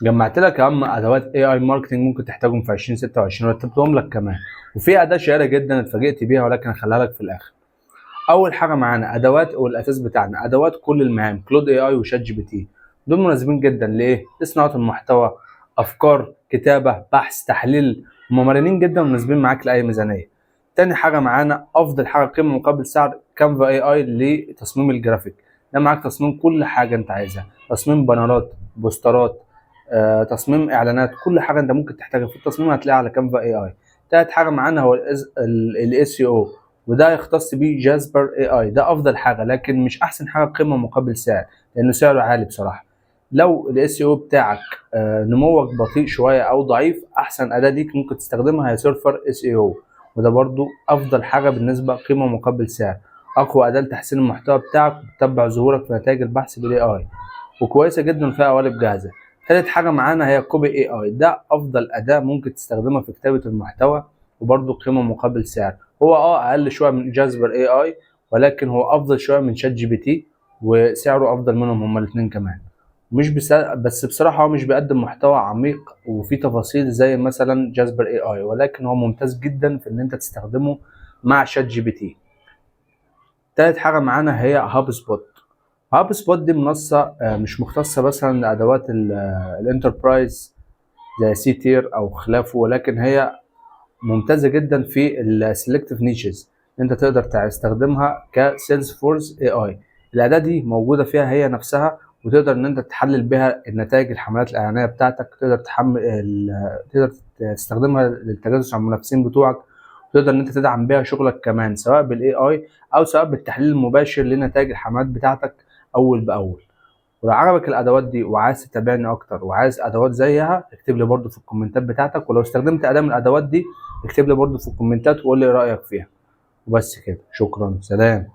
جمعت لك اهم ادوات AI marketing ممكن تحتاجهم في 2026، ورتبتهم لك كمان. وفي اداه شهيرة جدا اتفاجئت بيها، ولكن هخليها لك في الاخر. اول حاجة معانا ادوات والاساس بتاعنا ادوات كل المهام، Claude AI و ChatGPT. دول مناسبين جدا لايه؟ لصناعة المحتوى، افكار، كتابه، بحث، تحليل. هم مرنين جدا ومناسبين معاك لاي ميزانيه. تاني حاجة معانا، افضل حاجة قيمة مقابل سعر، Canva AI لتصميم الجرافيك. ده معاك تصميم كل حاجة انت عايزها، تصميم بانرات، بوسترات، تصميم اعلانات، كل حاجة انت ممكن تحتاجها في التصميم هتلاقيها على Canva AI. تالت حاجة معانا هو ال SEO، وده يختص بيه Jasper AI. ده افضل حاجه، لكن مش احسن حاجة قيمة مقابل سعر، لانه سعره عالي بصراحه. لو ال SEO بتاعك نموك بطيء شوية او ضعيف، احسن اداه ليك ممكن تستخدمها هي Surfer SEO، وده برضو افضل حاجة بالنسبة قيمة مقابل سعر. اقوى اداه لتحسين المحتوى بتاعك وتتبع ظهورك في نتائج البحث بال AI، وكويسة جدا فيها قوالب جاهزه. تالت حاجة معانا هي Copy AI. ده افضل اداه ممكن تستخدمها في كتابه المحتوى، وبرضو قيمة مقابل سعر. هو اقل شوية من Jasper AI، ولكن هو افضل شوية من ChatGPT، وسعره افضل منهم هما الاثنين كمان. مش بس بصراحة هو مش بيقدم محتوى عميق وفيه تفاصيل زي مثلا Jasper AI، ولكن هو ممتاز جدا في ان انت تستخدمه مع ChatGPT. تالت حاجة معانا هي HubSpot. HubSpot دي منصة مش مختصة مثلا لأدوات ال enterprise زي C tier أو خلافه، ولكن هي ممتازة جدا في ال selective niches. انت تقدر تستخدمها ك Salesforce AI. الاداة دي موجودة فيها هي نفسها، وتقدر ان انت تحلل بها النتائج الحملات الاعلانية بتاعتك. تقدر تستخدمها للتجسس على المنافسين بتوعك، وتقدر ان انت تدعم بيها شغلك كمان، سواء بال AI او سواء بالتحليل المباشر لنتائج الحملات بتاعتك اول باول. ولو عجبك الادوات دي وعايز تتابعني اكتر وعايز ادوات زيها، اكتب لي برضو في الكومنتات بتاعتك. ولو استخدمت اداه من الادوات دي، اكتب لي برضو في الكومنتات وقول لي رايك فيها. وبس كده، شكرا، سلام.